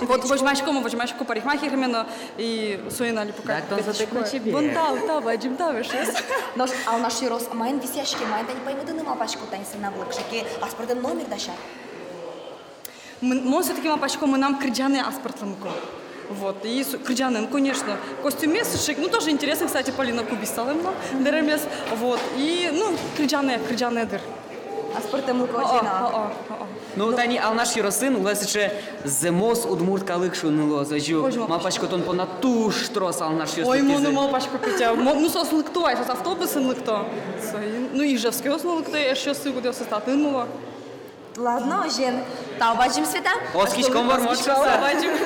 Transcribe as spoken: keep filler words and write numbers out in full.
Вот возьмасько, возьмасько парикмахерме но, и соин али пока. Так, тон зэтэк ма чебер. Вон тау, тау, бадӟым тау, эшъёс. Нош Алнаш ёрос маин висъяське, маин тани паймытыны малпаськод тани сцена вылын, кыӵе ке аспӧртэм номер дасяд? Мон всё-таки малпасько, мынам кырӟаны аспӧртэмлыко. Вот, и с-, кырӟанын, конечно. Костюмез сыӵе ик, ну, тоже интересно, кстати, Полина Кубисалэн но дэремез. Вот, и, ну, кырӟаны, кырӟаны дыр. Аспӧртэмлыко. О-о, озьы на. О-о, о-о. Ну, тани Алнаш ёросын улэ сыӵе зэмос удмурт калык шуыны луоз, озьы. Озьы. Малпасько, тон понна туж трос алнашъёс лыктӥзы. Ой, мон но малпасько, Петя. Мон, ну, соос лыкто ай, соос автобусын лыкто. Соин, ну, ижевскиос но лыкто, эшъёсы, кудъёсыз татын уло. Ладно, озьыен. Тау бадӟым, Света. Оскиськом вормыт шуыса. Тау бадӟым.